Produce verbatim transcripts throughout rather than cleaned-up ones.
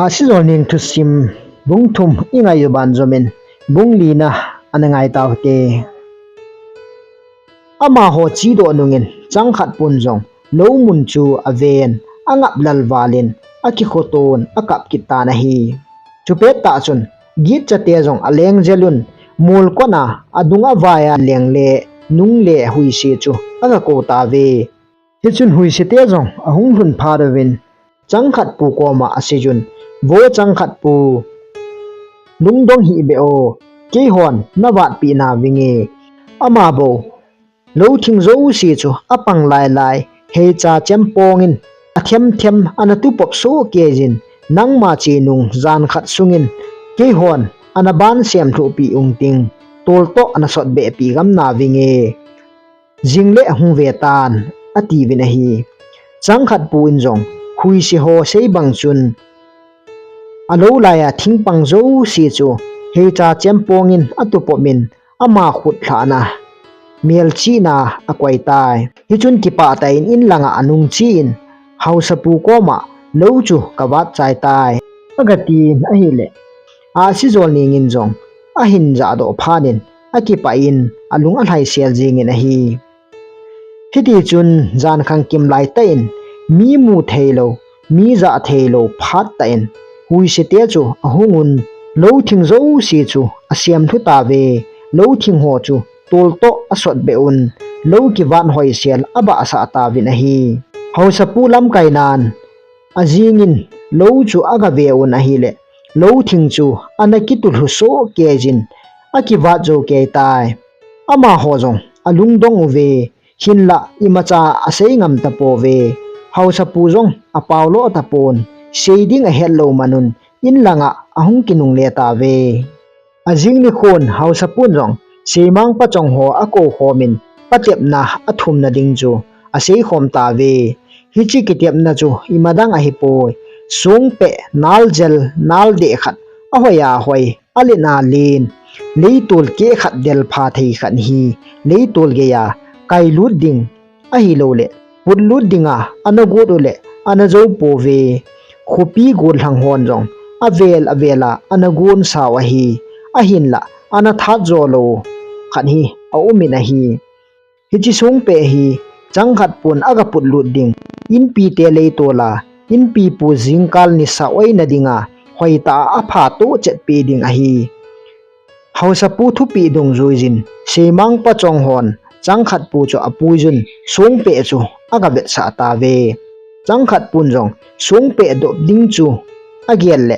Ahsijolneng thusim bung thum i ngai u ban jomin bung lina ana ngai tau hite. Amaho chedoh nungin Changkhatpun jong lou mun chu aven, angap lal valin akikhoton akap kit tan ahi. Chupet tah chun gitchate jong aleng jelun mol kona adung avai a leng le nung le huisi chu aga kou tauve. Hichun huisite jong ahung lhun phat uvin Changkhatpu koma aseijun, Vo Changkhatpu, lungdong hih beh o, keihon navatpi nauvinge. Ama bou lou thing jouse chu apang lailai, heicha chempongin athem them ana tupop soh keijin, nangma che nung jan khat sungin keihon ana ban sem lhuh pi ung ting, tol toh ana sot beh pi gam nauvinge. Jing le hung ve tan, atiuvin ahi. Changkhatpu in jong huisi ho sei bang chun alou laiya thingpang jouse chu heicha chempongin atupop in ama khutlhahna melchihna akoi tai. Hichun kipah tah in in langa anung chen Haosapu koma lou chu kavat chai tai, aga tin ahile, Ahsijolneng in jong ahin jahdoh phat in akipah in alung alhaisel jingin ahi. Hitichun jan khangkim laitah in mi mu theilou, mi jah theilou phat tah in huisite chu ahungun lou thing jouse chu asem lhu tauve, lou thing ho chu tol toh asot beh un, lou kivat hoisel abahsah tauvin ahi. Haosapu lamkainan ajingin lou chu aga ve un ahile, lou thing chu ana kitu lhu soh keijin akivat jou kei tai. Amaho jong alungdong uve, hinlah imacha asei ngam tapouve. Haosapu jong apao lo tapon, sei ding ahet lou manun in langa ahung kinungle tauve. Ajing nikhon Haosapun jong Seimang pachong ho akou khomin patepna athumna ding chu asei khom tauve. Hiche kitepna chu imadang ahipoi, songpeh naljel naldeh khat, ahoiya hoi, alena len, leitol keh khat del pha thei khat hi leitol geiya kailut ding ahilouleh putlut dinga ana got uleh ana jou pouve. Khopi gollhang hon jong avel avela ana gon sau ahi, ahinlah ana that jo lou khat hi aumin ahi. Hiche songpeh hi Changkhatpun aga putlut ding, inpite leitola inpipu jingkal nisa oina dinga hoitah a apha toh chetpeh ding ahi. Haosapu thupeh dungjuijin Seimang pachong hon Changkhatpu chu apuijun songpeh chu aga vetsah tauve. Changkhatpun jong songpeh dop ding chu agel le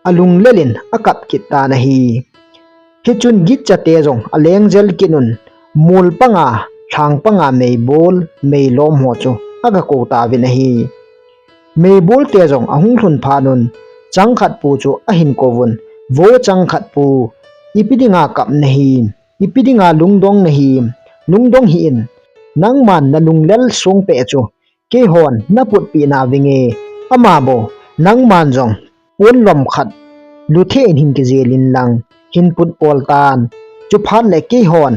alunglel in akap kit tan ahi. Hichun gitchate jong aleng jel kit un, mol panga, lhang panga meibol, meilom ho chu aga kou tauvin ahi. Meibolte jong ahung lhun phat un, Changkhatpu chu ahin kouvun, Vo Changkhatpu, ipi dinga kap nahim, ipi dinga lungdong nahim, lungdong hih in, nangman nalunglel songpeh chu keihon naputpeh nauvinge, ama bou nangman jong ponlom khat lutheh in hin kijel inlang hin put pol tan, chuphat le keihon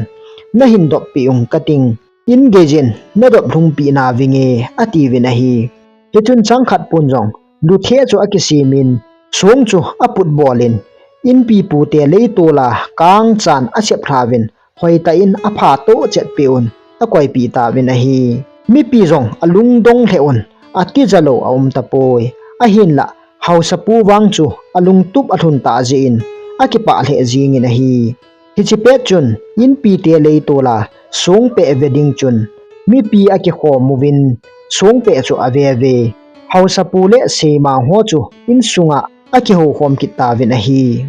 nahin doppeh ung kating, in geijin nadop lhungpeh nauvinge, atiuvin ahi. Hichun Changkhatpun jong lutheh chu akisimin song chu aput bolin inpipute leitola kangchan asep lhauvin hoitah in apha toh chetpeh un akoipeh tauvin ahi. Mipi jong alungdong lheh un, atija lou aum tapoi. Ahinlah Haosapu vang chu alungtup alhun tah jeh in akipah lheh jingin ahi. Hiche pet chun inpite leitola songpeh ve ding chun mipi akikhom uvin songpeh chu aveuve. Haosapu le Seimang ho chu insunga akihoukhom kit tauvin ahi.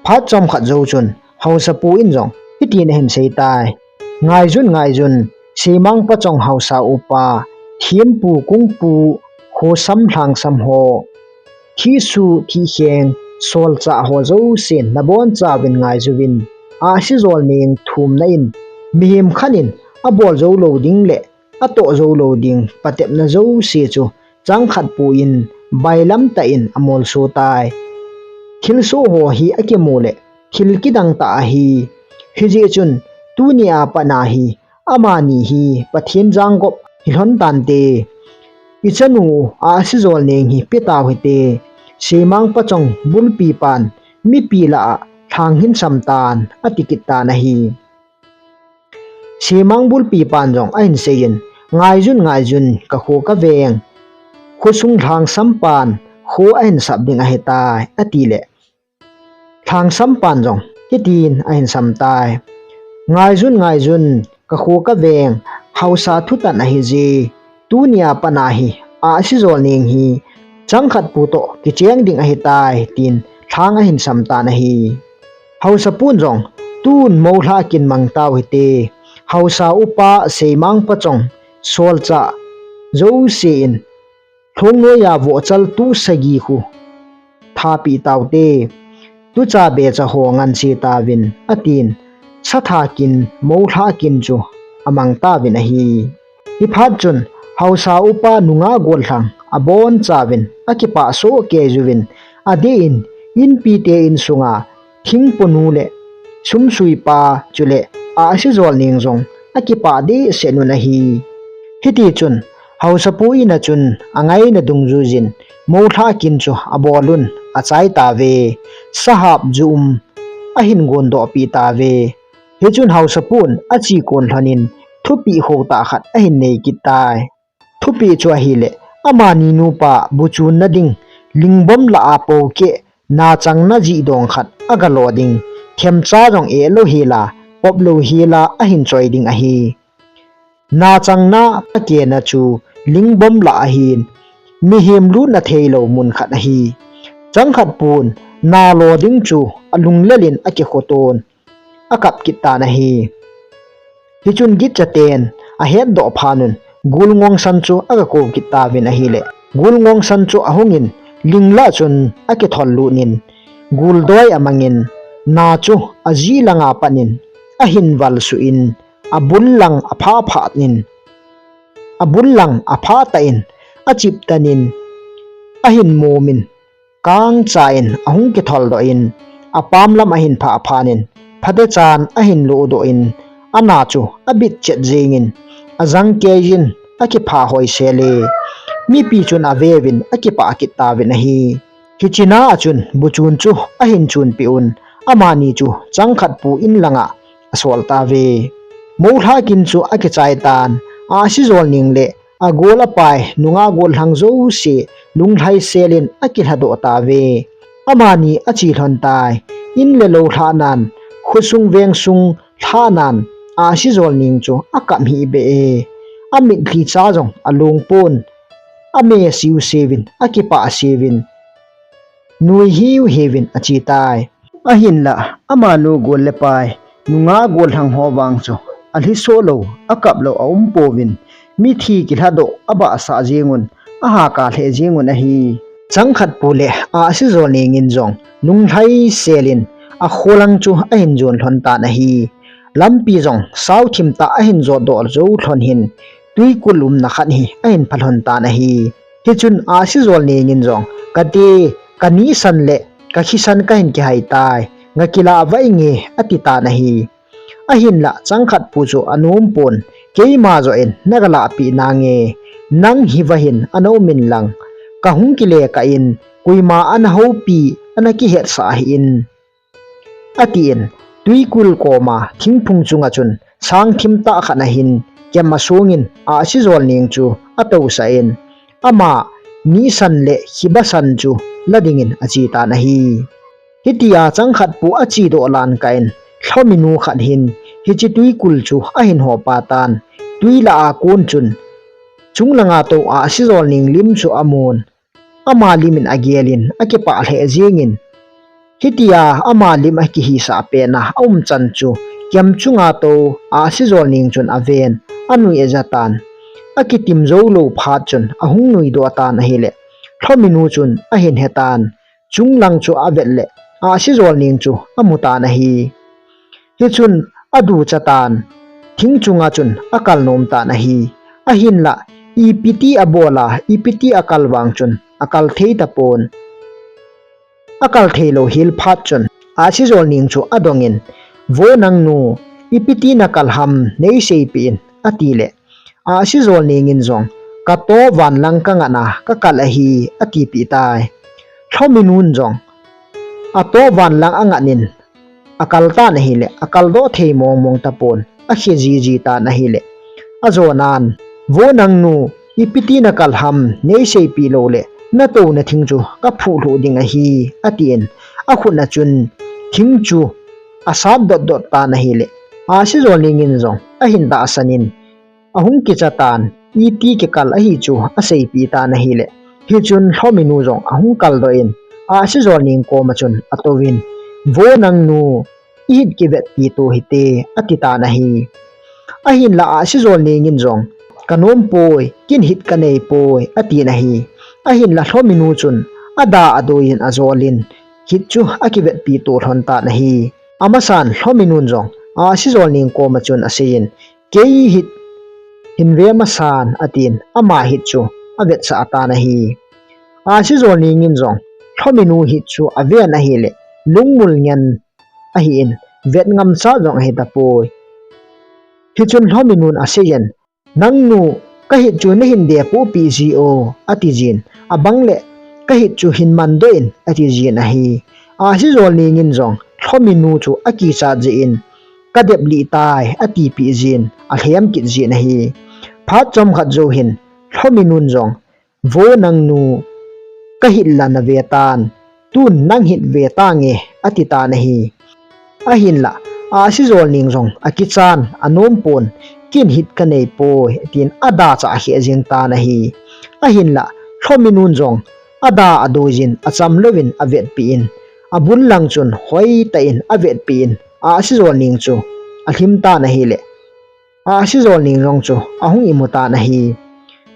Phat chomkhat jou chun Haosapu in jong hitin ahin seitai, Ngaijun, ngaijun, Seimang pachong Haosa upa, thempu, kungpu, khosam, lhangsam ho, thihsuh, thihkheng, solchah ho jousen nabonchauvin ngaijuvin, Ahsijolneng thumna in mihem khat in abol jou lou ding le atoh jou lou ding patepna jouse chu Changkhatpu in bailam tah in amolso tai. Thilsoh ho hi akimu le thil kidang tah ahi. Hijeh chun tunia pat a hi amani hi Pathen jangop hilhon tante. Ichanu Ahsijolneng hi petau hite. Seimang pachong bulpi pan mipi lah a lhang hin sam tan, ati kit tan ahi. Seimang bulpi pan jong ahin seiyin, ngaijun ngaijun ka kho ka veng, khosung lhang sam pan kho ahin sap ding ahitai, ati le. Lhang sam pan jong hitin ahin sam tai. Ngaijun ngaijun ka kho ka veng, haosa thutan ahi je. Tunia pana hi Ahsijolneng hi Changkhatpu toh kicheng ding ahitai, tin lhang ahin sam tan ahi. Haosapun jong, tun moulhah kin mang tau hite. Haosa upa Seimang pachong solchah jouse in lhongnoi a vohchal tu sagi khu thapeh taute. Tucha becha ho nganse tauvin, atin, satha kin, moulhah kin chu amang tauvin ahi. Hiphat chun, haosa upa nungah gollhang abonchauvin akipah soh kei uvin, adeh in, inpi te insunga thingponu le sumsuipa chule Ahsijolneng jong akipah dehset un ahi. Hitichun, haosapu in a chun angaina dungjuijin moulhah kin chu abol un, achai tauve. Sahap ju um ahin gondohpeh tauve. Hichun haosapun ache kon lhonin thupeh khotah khat ahin nei kit tai. Thupeh chu ahile, amani nupa buchun na ding lingbom lah a poukeh nachang na jih dong khat agalo ding, themcha jong ehlou hela, poplou hela ahin choi ding ahi. Nachang na akena chu lingbom lah ahin, mihem lutna theilou mun khat ahi. Changkhatpun nalo ding chu alunglel in akikhoton, akap kit tan ahi. Hichun gitchaten ahetdoh phat un, Gulngongsan chu agakou kit tauvin ahile, Gulngongsan chu ahungin, ling lah chun akithol lutnin, guldoi amangin, na chu ajih langa patnin, ahin valsuh in, abul lang aphah phatnin, abul lang aphah tah in, achiptanin, ahin momin, kangcha in ahung kitholdoh in, apam lam ahin phah phatnin, phatechan ahin lohdoh in, ana chu abit chet jengin, ajang keiyin, akiphah hoisele. Mipi chun aveuvin, akipah kit tauvin ahi. Hiche na a chun buchun chu ahin chunpeh un, amani chu Changkhatpu in langa asol tauve. Moulhah kin chu akichai tan, Ahsijolneng le agol apai nungah gollhang jouse lunglhai selin akilhadoh tauve. Amani ache lhon tai. In le lou lhahnan, khosung vengsung lhahnan, Ahsijolneng chu akap hih beh e. Amitlhi cha jong along pon, ame siuseuvin, akipah seuvin, nui hiu hiuvin ache tai. Ahinlah, amanu gol le pai, nungah gollhang ho vang chu alhisoh lou, akap lou aumpouvin, mithi kilhadoh abahsah jengun, ahakah lheh jengun ahi. Changkhatpu le Ahsijolneng in jong lunglhai selin akholang chu ahin jon lhon tan ahi. Lampi jong saothim tah ahin jotdoh jou lhon hin, twikul umna khat hi ahin pha lhon tan ahi. Hichun Ahsijolneng in jong, kati, kanihsan le kakhisan kahin kihai tai, gakilah vah inge, ati tan ahi. Ahinlah Changkhatpu chu anompon, keima joh in nagalah peh nange, nang hi vah in ana um inlang, kahung kile kah in, koima ana houpi, ana kihetsah hih in, atin, twikul koma thingphung chunga chun sangthim tah khat ahin kem asongin Ahsijolneng chu atousah in, ama nihsan le khibasan chu la dingin ache tan ahi. Hitia Changkhatpu achedoh lan kah in, lhominu khat hin hiche twikul chu ahin hopa tan, twi lah a kon chun chunglanga tou Ahsijolneng lim chu amun, ama limin agelin akipah lheh jengin, hitia ama lim akihisah pena aumchan chu kem chunga tou Ahsijolneng chun aven, anui aja tan. Akitim joulou phat chun ahung nuidoh tan ahile, lhominu chun ahin hetan, chunglang chu avet le Ahsijolneng chu amutan ahi. Hichun aducha tan, thing chunga chun akal nomtan ahi. Ahinlah, ipiti abol a, ipiti akal vang chun akal thei tapon. Akal theilou hel phat chun Ahsijolneng chu adongin, vo nangnu, ipiti nakal ham neiseipeh in, atile, Ahsijolneng in jong, kato vanlang kangatna kakal ahi, atipeh tai. Lhominun jong atoh van lang anganin akal tan ahile, akaldoh thei mong mong tapon, akhe jiji tan ahile, ajonan, "Vo nangnu, ipi ti nakal ham, neiseipeh loule, natouna thing chu kaphuh lhuh ding ahi," atin, akhut a chun thing chu asat dot dot tan ahile, Ahsijolneng in jong ahin tahsan in, ahung kicha tan, iti kikal ahi chu aseipeh tan ahile. Hichun Lhominu jong ahung kaldoh in, Ahsijolneng koma chun atouvin, "Vo nangnu, ihit kivetpi to hite," ati tan ahi. Ahinla Ahsijolneng in jong, "Kanom poi, ken hit kanei poi," atin ahi. Ahinla Lhominu chun ada adoiyin ajolin, hit chu akivetpi to lhon tan ahi. Amasan Lhominun jong Ahsijolneng koma chun aseiyin, "Kei hit hin ve masan," atin, ama hit chu avetsah tan ahi. Ahsijolneng in jong Lhominu hit chu aven ahile, lungmul ngen ahin, vet ngamcha jong ahitapoi. Hichun Lhominun aseiyin, "Nangnu, kahit chu nahin depohpeh ji o," atijin, "Abang le kahit chu hin mandoh in," atijin ahi. Ahsijolneng in jong Lhominu chu akichat jeh in, "Kadep lih tai," atipeh jin, alhem kit jin ahi. Phat chomkhat jou hin Lhominun jong, "Vo nangnu, kahit la nave tan, tun nang hit ve tange," ati tan ahi. Ahinla Ahsijolneng jong akichan, anom pon, "Ken hit kanei poi," atin ada chah kheh jeng tan ahi. Ahinla Lhominun jong ada adoiyin, acham louvin avetpeh in, abul lang chun hoitah in avetpeh in, Ahsijolneng chu alhim tan ahile, Ahsijolneng jong chu ahung imu tan ahi.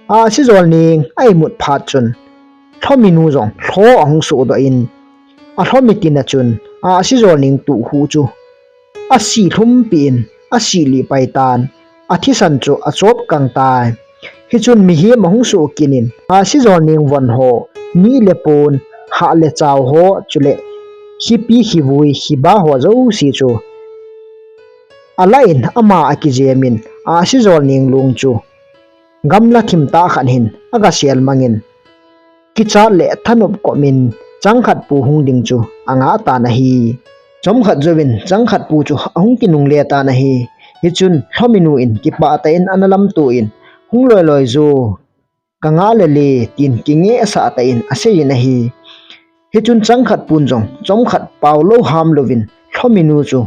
Ahsijolneng a imut phat chun Lhominu jong lho ahung sohdoh in, alhomitin a chun Ahsijolneng tuhhuh chu asih lhumpi in, asih lih pai tan, athisan chu achop kang tai. Hichun mihem ahung soh kit in, Ahsijolneng von ho, neh le pon, hah le chao ho, chule khipi, khivui, khiba ho jouse chu alah in, ama akijem in, Ahsijolneng long chu gamla thim tah khat hin agasel mangin, kichat le thanop kop in Changkhatpu hung ding chu angah tan ahi. Chomkhat jouvin Changkhatpu chu ahung kinungle tan ahi. Hichun Lhominu in kipah tah in ana lamto in, "Hung loi loi jo, kangah lele," tin kingehsah tah in aseiyin ahi. Hichun Changkhatpun jong chomkhat paolou ham louvin Lhominu chu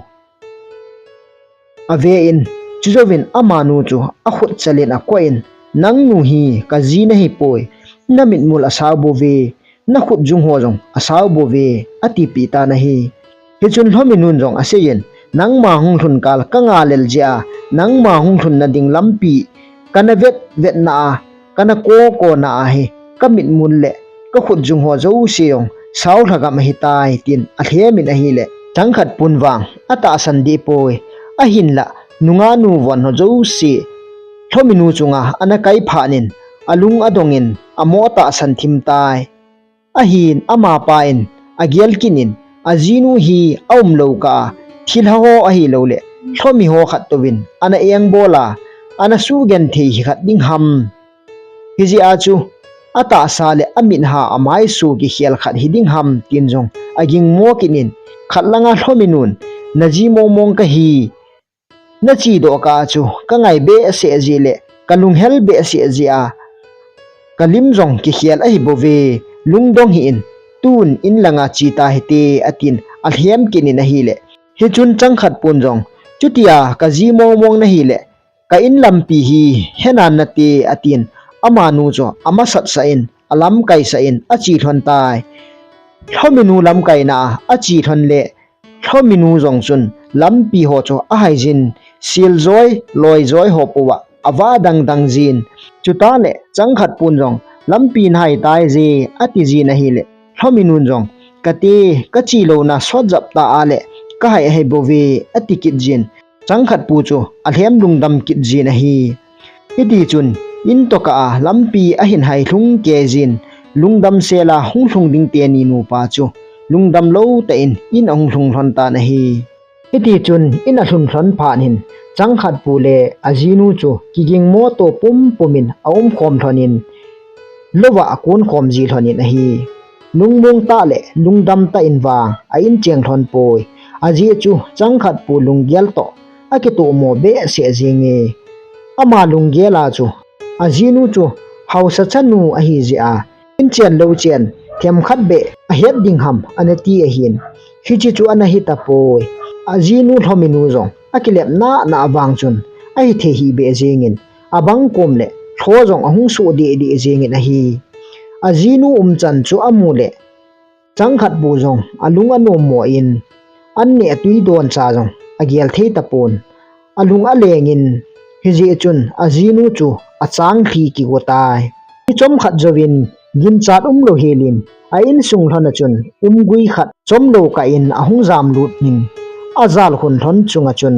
ave in, chujouvin amanu chu akhut chal in akoh in, "Nangnu hi kaji nahipoi, namitmul asao bouve, nakhut jung ho jong asao bouve," atipeh tan ahi. Hichun Lhominun jong aseiyin, "Nangma hung lhun kal kangah lel jeh a, nangma hung lhunna ding lampi kana vet vetna a, kana ko kona ahi, kamitmul le kakhut jung ho jouse jong sao lhagam ahitai," tin alhem in ahile, Changkhatpun vang atahsan dehpoi. Ahinla nungah nu von ho jouse Lhominu chunga ana kai phat in, alung adong in, amo tahsan thim tai. Ahin amapa in agel kit in, ajinu hi aumlou kah a, thilha ho ahilouleh Lhomi ho khat touvin ana engbol a, ana suhgenthei hi khat ding ham. Hijeh a chu atahsa le amitha amaiso kikhel khat hiding ham tin jong agingmo kit in, khat langa Lhominun, "Naji mong mong kahi, nachedoh kah a chu kangai behseh jeh le kalunghel behseh jeh a kalim jong kikhel ahibouve, lungdong hih in, tun in langa che tahite," atin alhem kit in ahile, hichun Changkhatpun jong, "Chutia kaji mong mong nahile, ka in lampi hi henan nate," atin, amanu chu amasatsah in, alamkaisah in ache lhon tai. Lhominu lamkaina a ache lhon le, Lhominu jong chun lampi ho chu ahaijin, sil joi, loi joi ho pouva avah dang dang jin. Chuteng le Changkhatpun jong, "Lampi nahai taije," ati jin ahile, Lhominun jong, "Kate, kache louna sot jep tah a le kahai ahibouve," ati kit jin. Changkhatpu chu alhem lungdam kit jin ahi. Hitichun in tokah a lampi ahin hai lhung kei jin, lungdam sel a hung lhung ding teni nupa chu lungdam lou tah in in ahung lhung lhon tan ahi. Hitichun in alhun lhon phat in Changkhatpu le ajinu chu kigingmo to pumpum in aumkhom lhon in, louva akon khom ji lhon in ahi. lungmong tah le lungdam tah in vang a in cheng lhon poi. Ajeh chu Changkhatpu lunggel toh akitomo behseh jenge. Ama lunggel a chu ajinu chu haosa chanu ahi jeh a, in chen lou chen themkhat beh ahet ding ham ana ti ahin. Hiche chu ana hi tapoi. Ajinu Lhominu jong akilep nana vang chun ahi thei hih beh jengin, abang kom le lho jong ahung soh deh deh jengin ahi. Ajinu umchan chu amu le Changkhatpu jong alung anom mo in, an neh tui don cha jong agel thei tapon. Alung alengin, hijeh chun ajinu chu achang lhi kigo tai. Ni chomkhat jouvin ginchat umlou helin a insung lhon a chun umgui khat chomlou kah in ahung jamlut in, ajal khun lhon chunga chun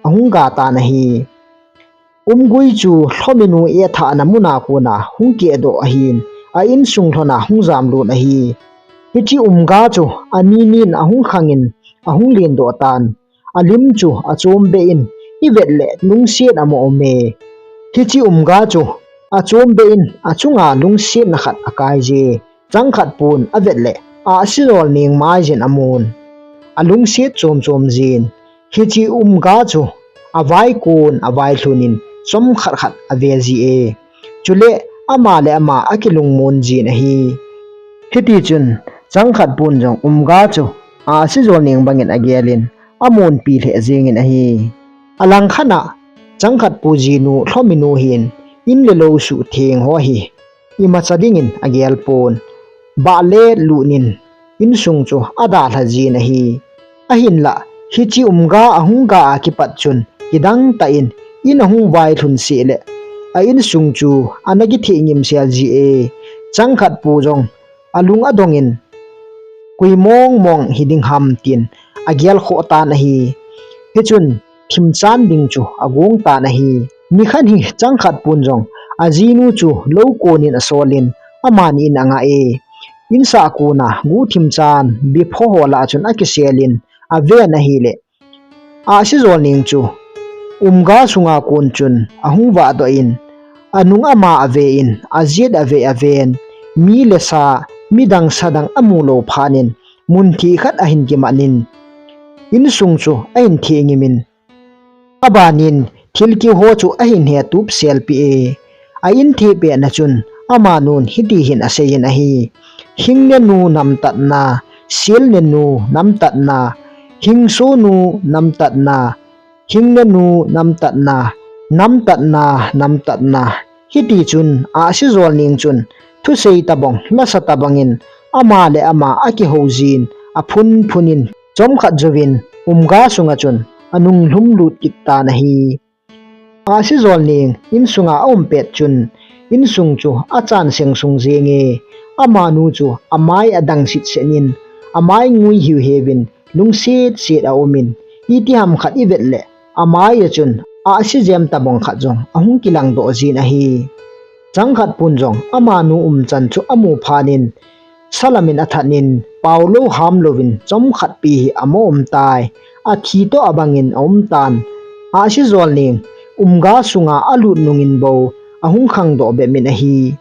ahung ga tan ahi. Umgui chu Lhominu ethahna muna kona hung kehdoh ahin, a insung lhon a hung jamlut ahi. Hiche umga chu ani nin ahung khangin ahung lendoh tan. Alim chu achom beh in, ivet le lungset ama um e. Hiche umga chu achom beh in achunga lungsetna khat akai je. Changkhatpun avet le Ahsijolneng mai jin amun, alungset chom chom jin. Hiche umga chu avaikon availhun in chomkhat khat ave ji e. Chule ama le ama akilungmon jin ahi. Hitichun Changkhatpun jong umga chu Ahsijolneng bangin agelin amonpi lheh jengin ahi. Alangkhat a Changkhatpu jinu Lhominu hin in le lou suhtheng ho hi imacha dingin agel pon. Bah le lut in insung chu adalha jin ahi. Ahinlah, hiche umga ahung ga a kipat chun kidang tah in in ahung vailhun seh le a insung chu ana kitheh ngimsel ji e. Changkhatpu jong alung adongin, koi mong mong hiding ham tin agel khoh tan ahi. Hichun thimchan ding chu agong tan ahi. Nikhat hi Changkhatpun jong ajinu chu lou konin asolin amani in angah e. Insah kona guh thimchan bipho ho lah a chun akiselin aven ahile, Ahsijolneng chu umga sunga kon chun ahung vahdoh in, anung ama ave in, ajet ave aven, mi le sa, midang sadang amu lou phat in, munthih khat ahin kiman in, insung chu ahin theh ngim in, abanin thil kihou chu ahin hetup selpeh e. A in thehpeh na chun amanun hiti hin aseiyin ahi. Hingnenu namtatna, silnenu namtatna, hingsonu namtatna, hingnenu namtatna, namtatna, namtatna. Hitichun Ahsijolneng chun thusei tabang, lasa tabangin ama le ama akihou jin, aphun phun in chomkhat jouvin umga sunga chun anung lhumlut kit tan ahi. Ahsijolneng insunga aum pet chun, insung chu achan seng sung jenge. Amanu chu amai adang sitset in, amai ngui hiu hiuvin, lungset set aumin, itiham khat ivet le, amai a chun ahsi jem tabang khat jong ahung kilang doh jin ahi. Changkhatpun jong amanu umchan chu amu phat in, salamin athat in, paolou hamlouvin chomkhat pi hi ama um tai. Athi toh abangin aum tan. Ahsijolneng umga sunga alut nungin bou ahung khangdoh bep in ahi.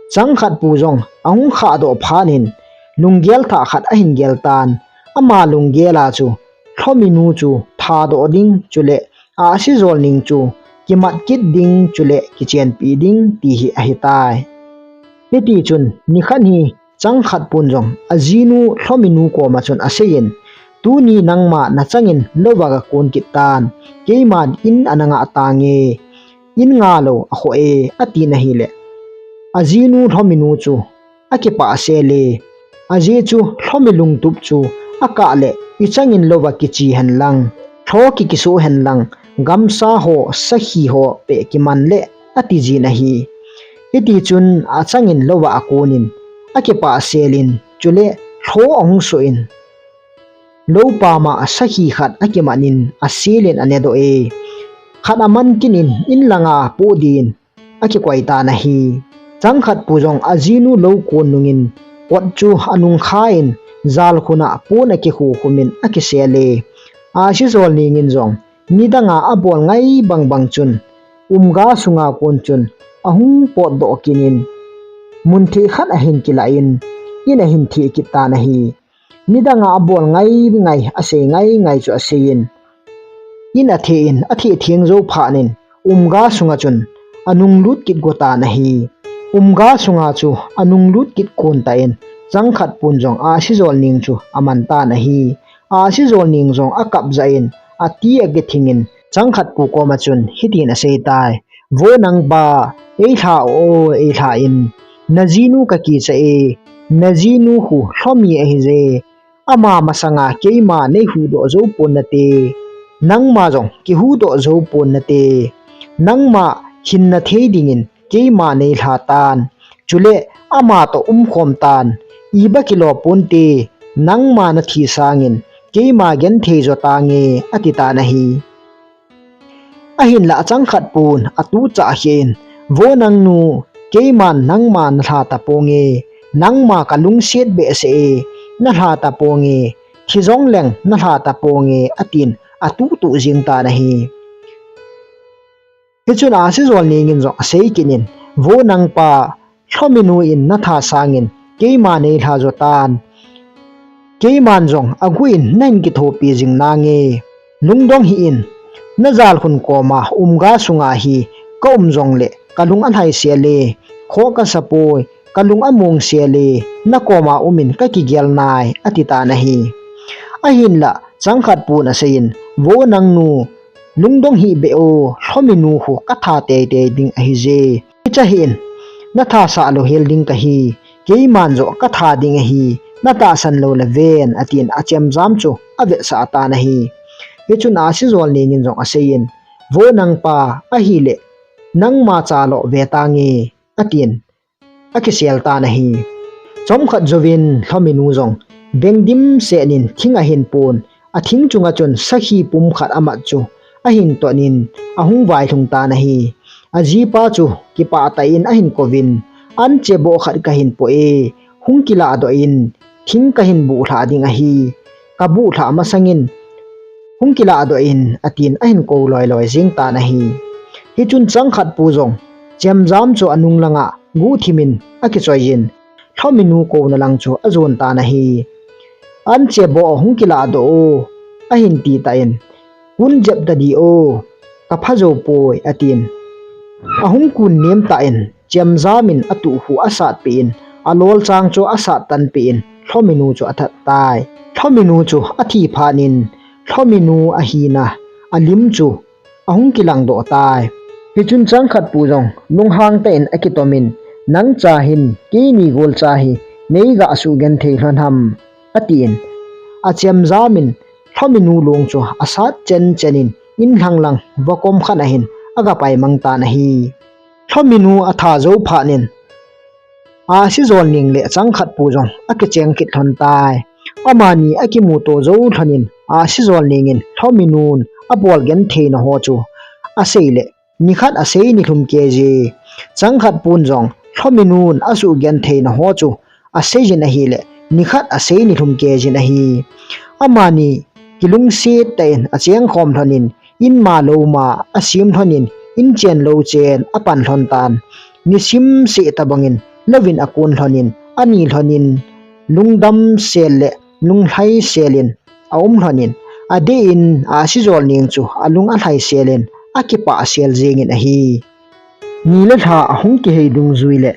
Changkhatpu jong ahung khahdoh phat in, lunggel thah khat ahin gel tan. Ama lunggel a chu Lhominu chu thadoh ding, chule Ahsijolneng chu kimat kit ding, chule kichenpi ding ti hi ahitai. Hitichun nikhat hi Changkhatpun jong ajinu Lhominu koma chun aseiyin, tuni nangma nachangin louva gakon kit tan, keiman in ana ngah tange, in ngalou akhoh e, atin ahile, ajinu Lhominu chu akipah sel e. Ajeh chu Lhomi lungtup chu akah le, ichangin louva kiche henlang, lho kikisuh henlang, gamsa ho, sakhi ho peh kiman le, ati jin ahi. Hitichun achangin louva akonin, akipah selin, chule lho ahung suh in, lou pama sakhi khat akimanin, asilin anedoh e. Khat aman kit in, in langa poh din akikoi tan ahi. Changkhatpu jong ajinu lou kon nungin, kot chu anung khan, jalkhun a pon akikhu khumin akisel e. Ahsijolneng in jong nidanga abol ngai bang bang chun, umga sunga kon chun ahung potdoh kit in, munthih khat ahin kilah in, in ahin theh kit tan ahi. Midang a abol ngai ngai, asei ngai ngai chu aseiyin, in atheh in, atheh theng jou phat in, umga sunga chun anung lut kit go tan ahi. Umga sunga chu anung lut kit kon tan, Changkhatpun jong Ahsijolneng chu aman tan ahi. Ahsijolneng jong akap jah in, ati akithing in, Changkhatpu koma chun hitin asei tai. Vo nangpa, eilha o, eilha in. Najinu kakicha e, najinu khu Lhomi ahije. Ama masanga keima neihuhdoh jou pon nate. Nangma jong kihuhdoh jou pon nate. Nangma hinna thei dingin keima neilha tan. Chule ama toh umkhom tan. Iba kilo ponte, nangma nathi sangin keima genthei jo tange, ati tan ahi. Ahinlah Changkhatpun atuh chah khen, Vo nangnu, keiman nangma nalha taponge, nangma kalungset behseh e, nalha taponge, thi jongleng nalha taponge, atin atuh tuh jing tan ahi. Hichun Ahsijolneng in jong asei kit in, Vo nangpa, Lhominu in natha sangin keima neilha jo tan. Keiman jong aguh in nahin kithopi jing nange. Lungdong hih in, najalkhun koma umga sunga hi kaum jongle kalung alhai sel e, kho kasa poi, kalung among sel e, nakoma um in kakigel nai, ati tan ahi. Ahinlah Changkhatpun aseiyin, Vo nangnu, lungdong hih beh o, Lhominu khu katha teitei ding ahije. Kicha hih in, natha sah lou hel ding kahi, keiman jong katha ding ahi, natahsan lou le ven, atin achemjam chu avetsah tan ahi. Hichun Ahsijolneng in jong aseiyin, Vo nangpa, ahile nangma cha lou ve tange, atin akisel tan ahi. Chomkhat jouvin Lhominu jong beng dimset in thing ahin pon, athing chunga chun sakhi pum khat amat chu ahin ton in ahung vailhung tan ahi. Ajipa chu kipah tah in ahin kouvin, Anche boh khat kahin poh e, hung kilah doh in, thing kahin buhlhah ding ahi. Kabuhlhah masangin hung kilah doh in, atin ahin kou loiloi jing tan ahi. Hichun Changkhatpu jong chemjam chu anung langa guhthim in akichoi jin, Lhominu kouna lang chu ajon tan ahi. Anche boh, hung kilah doh o, ahin ti tah in, Kun jep tadi o, kapha jou poi, atin. Ahung kun nem tah in, chemjam in atuh khu asat peh in, alolchang chu asat tan peh in, Lhominu chu athat tai. Lhominu chu athi phat in, Lhominu ahina alim chu ahung kilang doh tai. Hichun Changkhatpu jong lunghang tah in akitom in, Nang cha hin keini gol cha hi nei gah suhgenthei lhon ham, atin. Achemjam in Lhominu long chu asat chen chen in, in lhang lang vakom khat ahin aga pai mang tan ahi. Lhominu atha jou phat in, Ahsijolneng le Changkhatpu jong akicheng kit lhon tai. Amani akimuto jou lhon in, Ahsijolneng in Lhominun abol gentheina ho chu asei le, nikhat asei nilhum kei je. Changkhatpun jong Lhominun asuhgentheina ho chu asei jin ahile, nikhat asei nilhum kei jin ahi. Amani kilungset tah in achengkhom lhon in, in ma lou ma asem lhon in, in chen lou chen apan lhon tan. Nisim seh tobang in louvin akon lhon in, ani lhon in, lungdam sel le lunglhai sel in aum lhon in, adeh in Ahsijolneng chu alung alhai sel in akipah sel jeng in ahi. Ni le lha ahung kihei dungjui le,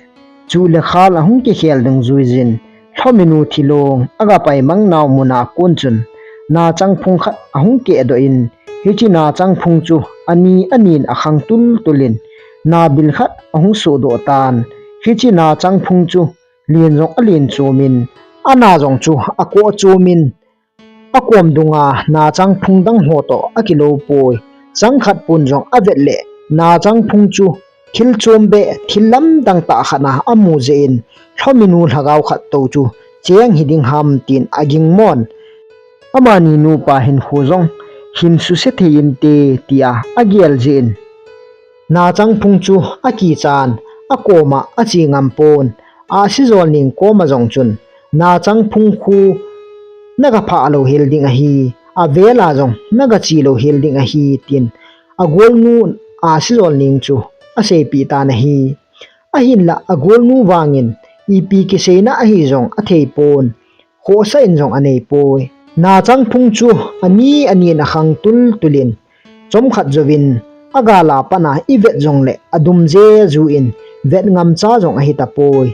chuh le khal ahung kikhel dungjui jin, Lhominu thilong aga pai mang nau mun a kon chun, nachangphung khat ahung keh doh in, hiche nachangphung chu ani ani in akhang tul tul in, nabil khat ahung soh doh tan. Hiche nachangphung chu len jong alen chom in, ana jong chu akoh chom in, akom dunga nachangphung dang ho toh akilou poi. Changkhatpun jong avet le, nachangphung chu thil chom beh, thil lamdang tah khat a amu jeh in, Lhominu lhagao khat tou chu cheng hiding ham tin aging mon. Amani nupa hinkho jong hin suse thei inte tia agel jeh in, nachangphung chu akichan, akoma ache ngam pon. Ahsijolneng koma jong chun, nachangphung khu naga phah lou hel ding ahi, avel a jong naga che lou hel ding ahi, tin agolnu Ahsijolneng chu aseipeh tan ahi. Ahinlah agolnu vangin ipi kiseina ahi jong athei pon, khohsa in jong anei poi. Nachangphung chu ani ani in akhang tultul in, chomkhat jouvin agala pat a ivet jongle adum jeju in vet ngamcha jong ahi tapoi.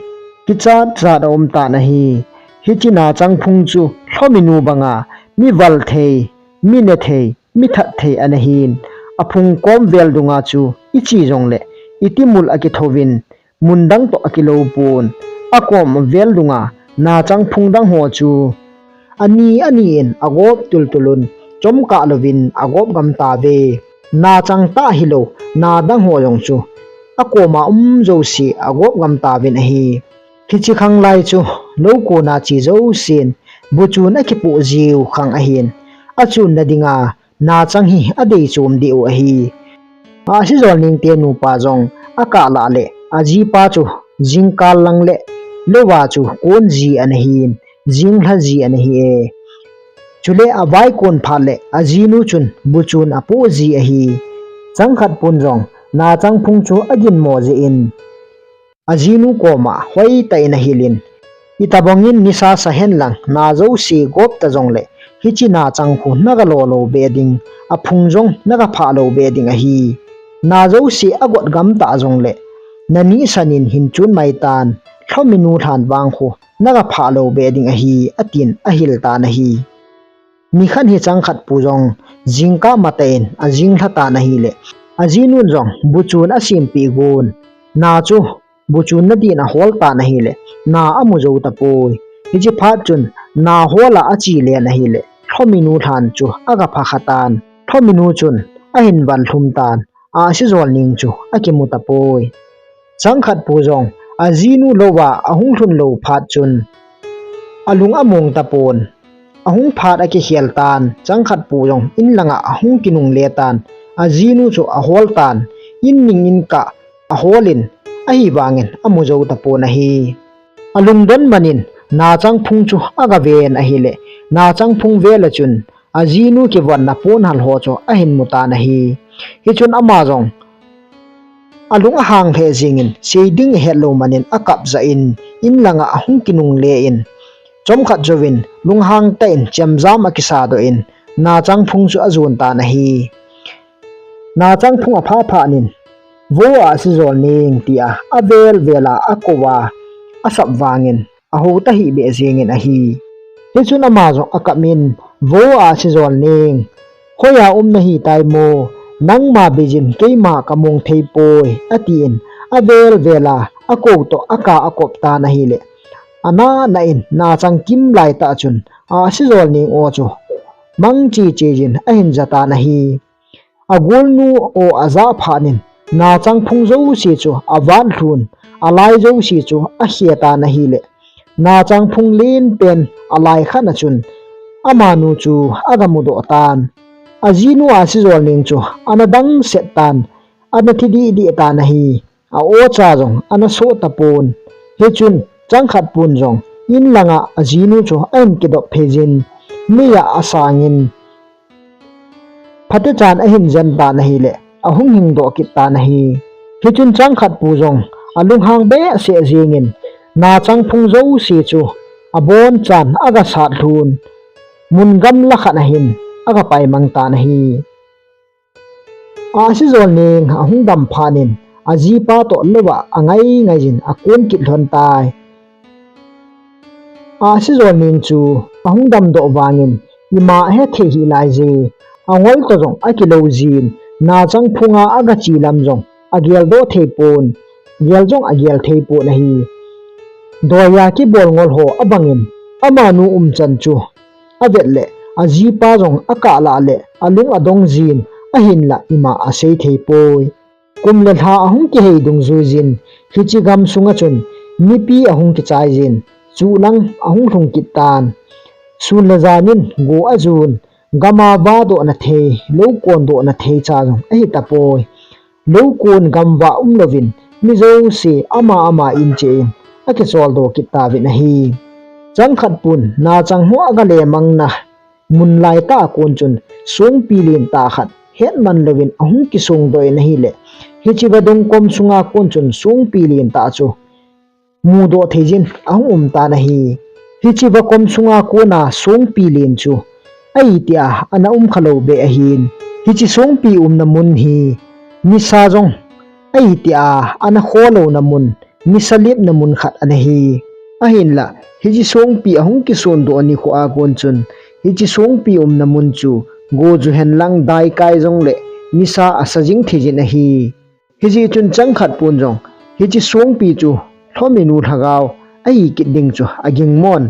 Kichat chat aum tan ahi. Hiche nachangphung chu lhominu banga mi val thei, mi ne thei, mi that thei ana hin, aphung kom vel dunga chu iche jongle itimul akithouvin, mun dang toh akilou pon, akom vel dunga nachangphung dang ho chu ani ani in agop tultul un, chomkah louvin agop gam tauve. Nachang tah hilou na dang ho jong chu akoma um jouse agop gam tauvin ahi. Hiche khang lai chu lou kona che jousen buchun akipoh jiu khang ahin, achunna dinga nachang hi adei chom diu ahi. Ahsijolneng te nupa jong akah lah le ajipa chu jingkah lang le louva chu kon ji ana hin, jinglha ji ana hi e. Chule avaikon phat le ajinu chun buchun apoh ji ahi. Changkhatpun jong nachangphung chu aginmo jeh in ajinu koma hoitah in ahil in, itobang in nisa sa hen lang, na jouse gop ta jongle, hiche nachang khu naga lo lou be ding, aphung jong naga phah lou be ding ahi. Na jouse agot gam ta jongle, nani san in hin chun mai tan, lhominu lhan vang khu naga phah lou be ding ahi, atin ahil tan ahi. Nikhat hi Changkhatpu jong jingkah matah in ajinglha tan ahile, ajinun jong buchun asempeh gon, na chu buchun nadin ahol tan ahile, na amu jou tapoi. Hiche phat chun na hol a ache len ahile, lhominu lhan chu aga pha kha tan. Lhominu chun ahin van lhum tan, Ahsijolneng chu akimu tapoi. Changkhatpu jong ajinu louva ahung lhun lou phat chun alung among tapon. Ahung phat akikhel tan, Changkhatpu jong in langa ahung kinungle tan, ajinu chu ahol tan, in ning in kah ahol in, ahivangin amu jou tapon ahi. Alungdon man in nachangphung chu aga ven ahile, nachangphung vel a chun ajinu kivonna ponhal ho chu ahin mu tan ahi. Hichun ama jong alung ahang lheh jeng in, sei ding ahet lou man in akap jah in, in langa ahung kinungle in, chomkhat jouvin lunghang tah in chemjam akisa doh in, nachangphung chu ajon tan ahi. Nachangphung aphah phat in, "Vo Ahsijolneng," tia avel vel a akou a, asap vangin ahou tahih beh jeng in ahi. Hichun ama jong akap in, "Vo Ahsijolneng, hoiya um nahi tai mo, nangma beijin keima kamong thei poi," atin, avel vel a akou toh akah akop tan ahile, ana na in nachang kim lai tah chun Ahsijolneng o chu mang che che jin ahin ja tan ahi. Agolnu o ajah phat in, nachangphung jouse chu avat lhun, alai jouse chu akhe tan ahile, nachangphung len pen alai khat a chun amanu chu aga mudoh tan. Ajinu Ahsijolneng chu ana dang set tan, ana thi dih dih tan ahi. A-o cha jong ana soh tapon. Hichun Changkhatpun jong in langa ajinu chu ahin kidop phei jin, mei a asang in, phatechan ahin jen tan ahile, ahung hing doh kit tan ahi. Hichun Changkhatpu jong alunghang behseh jeng in, nachangphung jouse chu abonchan aga sat lhun, mun gamla khat a hin aga pai mang tan ahi. Ahsijolneng ahung dam phat in, ajipa toh lou a angai ngai jin akon kit lhon tai. Ahsijolneng chu ahung dam doh vangin ima ahethei hih lai je, angol toh jong akilou jin, nachangphung a aga che lam jong agel doh thei pon, gel jong agel thei pon ahi. Doiya kibol ngol ho abang in, amanu umchan chu avet le, ajipa jong akah lah le, alung adong jin, ahinlah ima asei thei poi. Kum le lha ahung kihei dungjui jin, hiche gamsung a chun mipi ahung kichai jin, chuh lang ahung lhung kit tan. Sun le jan in go ajon, gam a vah doh na thei, lou kon doh na thei cha jong ahi tapoi. Lou kon gam vah um louvin, mi jouse ama ama in che in akichol doh kit tauvin ahi. Changkhatpun nachang ho aga le mang na mun lai tah a kon chun songpi len tah khat hetman louvin ahung kisong doh in ahile, hiche vadung kom sunga kon chun songpi len tah chu mudoh thei jin ahung um tan ahi. Hiche vakom sunga kona songpi len chu ahi tia ana um khalou be ahin. Hiche songpi umna mun hi nisa jong ahi tia ana khoh louna mun, nisa lepna mun khat ana hi. Ahinla, hiche songpi ahung kisondoh nikho a kon chun, hiche songpi umna mun chu go ju henlang daikai jongle nisa asa jing thei jin ahi. Hijeh chun Changkhatpun jong hiche songpi chu Lhominu lhagao ahi kit ding chu aging mon.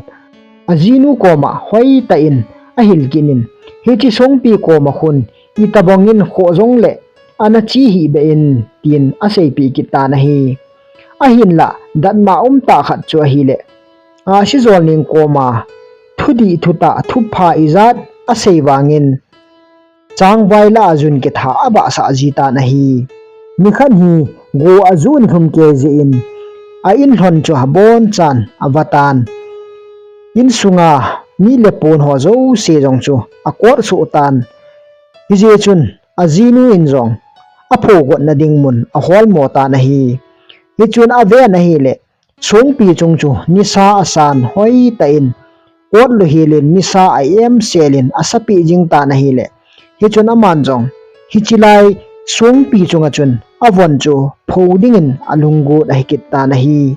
Ajinu koma hoitah in ahil kit in, hiche songpi koma khun itobang in khoh jongle ana che hih beh in, tin aseipeh kit tan ahi. Ahinla, datmo umtah khat chu ahile, Ahsijolneng koma thudih thutah thupha ijat asei vangin, changvai lah a jun kitha abahsah ji tan ahi. Nikhat hi go ajuh nilhum kei jeh in, a in lhon chu abonchan ava tan. Insunga mi le pon ho jouse jong chu akot soh tan. Hijeh chun ajinu in jong apho gotna ding mun aholmo tan ahi. Hichun aven ahile, songpi chung chu nisa asan hoitah in, kot louhel in nisa a-emsel in asapeh jing tan ahile, hichun aman jong hiche lai songpi chunga chun avon chu pho dingin alunggot ahi kit tan ahi.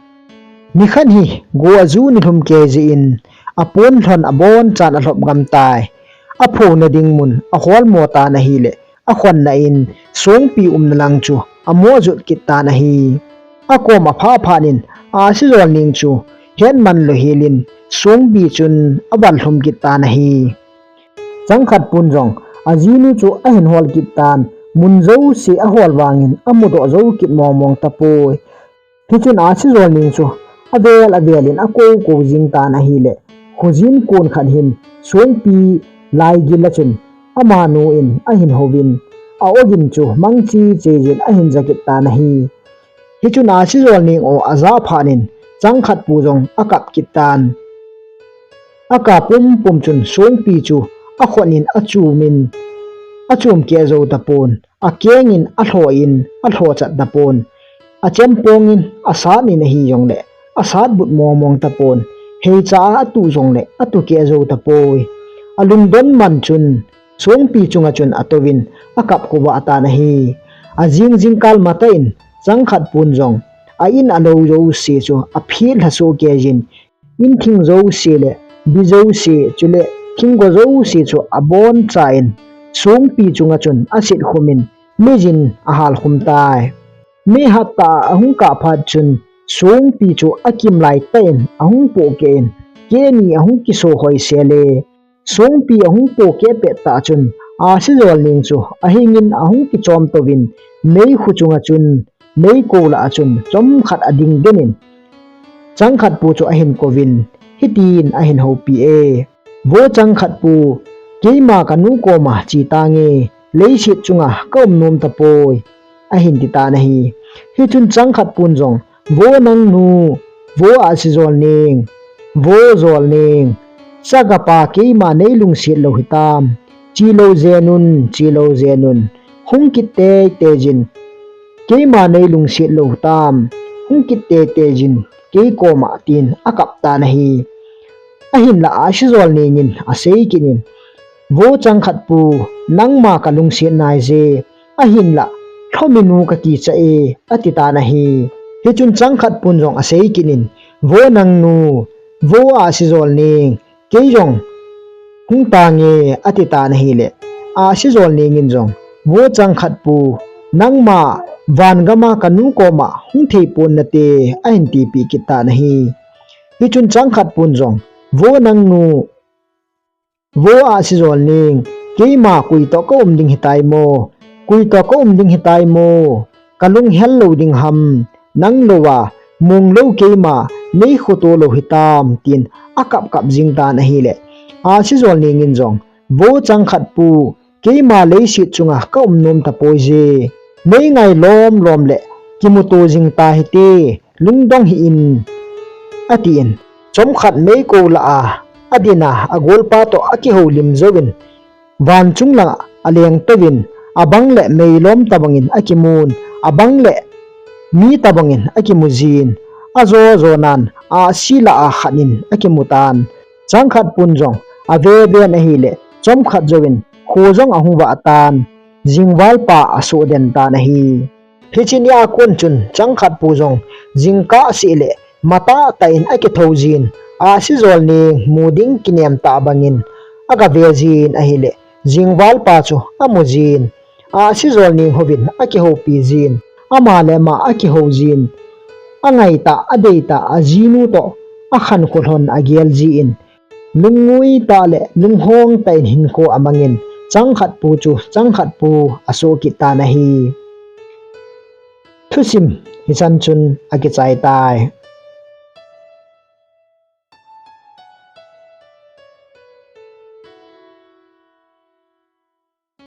Nikhat hi go ajuh nilhum kei jeh in, apon lhon abonchan alhop gam tai. Aphona ding mun aholmo tan ahile, akhonna in songpi umna lang chu amoh jot kit tan ahi. Akom aphah phat in Ahsijolneng chu hetman louhel in songpi chun aval lhum kit tan ahi. Changkhatpun jong ajinu chu ahin hol kit tan, mun jouse ahol vangin amudoh jou kit mong mong tapoi. Hichun Ahsijolneng chu avel avel in akou kou jing tan ahile, khojin kon khat hin songpi laigil a chun amanu in ahin houvin, a-ogin chu mang cheche jin ahin ja kit tan ahi. Hichun Ahsijolneng o ajah phat in Changkhatpu jong akap kit tan. Akap pumpum chun songpi chu akhon in achum in, achum keh jou tapon, akeng in alho in alho chat tapon. Achempong in asat in ahijongle asat but mong mong tapon. Heicha a atuh jongle atuh keh jou tapoi. Alungdon man chun songpi chunga chun atouvin akap khovah tan ahi. Ajing jingkal matah in Changkhatpun jong a-in alou jouse chu aphet lhasoh kei jin, in thing jouse le bi jouse chule thinggo jouse chu aboncha in songpi chunga chun aset khum in meijin ahal khum tai. Mei hattah a ahung kah phat chun songpi chu akim laitah in ahung pohkeh in kehni ahung kiso hoisel e. Songpi ahung pohkeh pettah chun Ahsijolneng chu ahing in ahung kichom touvin meikhu chunga chun meiko lah a chun chomkhat ading den in Changkhatpu chu ahin kouvin hitin ahin houpi e. Vo Changkhatpu, keima kanu koma che tange, leiset chunga kaum nom tapoi, ahin ti tan ahi. Hichun Changkhatpun jong, Vo nangnu, Vo Ahsijolneng, Vo Jolneng, chagapa keima neilungset lou hitam, chelou jenun, chelou jenun, hung kit teitei jin, keima neilungset lou hitam, hung kit teitei jin, kei koma, tin akap tan ahi. Ahinla Ahsijolneng in asei kit in, Vo Changkhatpu, nangma kalungset naije, ahinla Lhominu kakicha e, ati tan ahi. Hichun Changkhatpun jong asei kit in, Vo nangnu, Vo Ahsijolneng, kei jong hung tange, ati tan ahile, Ahsijolneng in jong, Vo Changkhatpu, nangma van gama kanu koma hung theipon nate, ahin tipeh kit tan ahi. Hichun Changkhatpun jong, Vo nangnu, Vo Ahsijolneng, keima koi toh kaum ding hitai mo, koi toh kaum ding hitai mo, kalunghel lou ding ham, nang louva, mong lou keima neikhoto lou hitam, tin akap kap jing tan ahile, Ahsijolneng in jong, Vo Changkhatpu, keima leiset chunga kaum nom tapoije, neingai lom lom le kimuto jing tahite, lungdong hih in, atin, chomkhat meiko lah a adin a agolpa toh akihoulim jouvin, vanchung langa aleng touvin, abang le meilom tobangin akimun, abang le mi tobangin akimujin, ajo jo nan ahsi lah a khat in akimu tan. Changkhatpun jong ave ven ahileh chomkhat jouvin kho jong ahung vah tan. Jingvalpa asoh den tan ahi. Hiche nia kon chun Changkhatpu jong jingkah seh leh matah tah in akithou jin, ahsi jol ning mu ding kinem tah bangin agave jin ahileh, jingvalpa chu amu jin, ahsi jol ning houvin akihoupi jin, ama le ama akihou jin, angaitah, adeitah, ajinu toh akhankho lhon agel jin, lungngui tah le lunghong tah in hinkho amangin, Changkhatpu chu Changkhatpu asoh kit tan ahi. Thusim hichan chun akichai tai.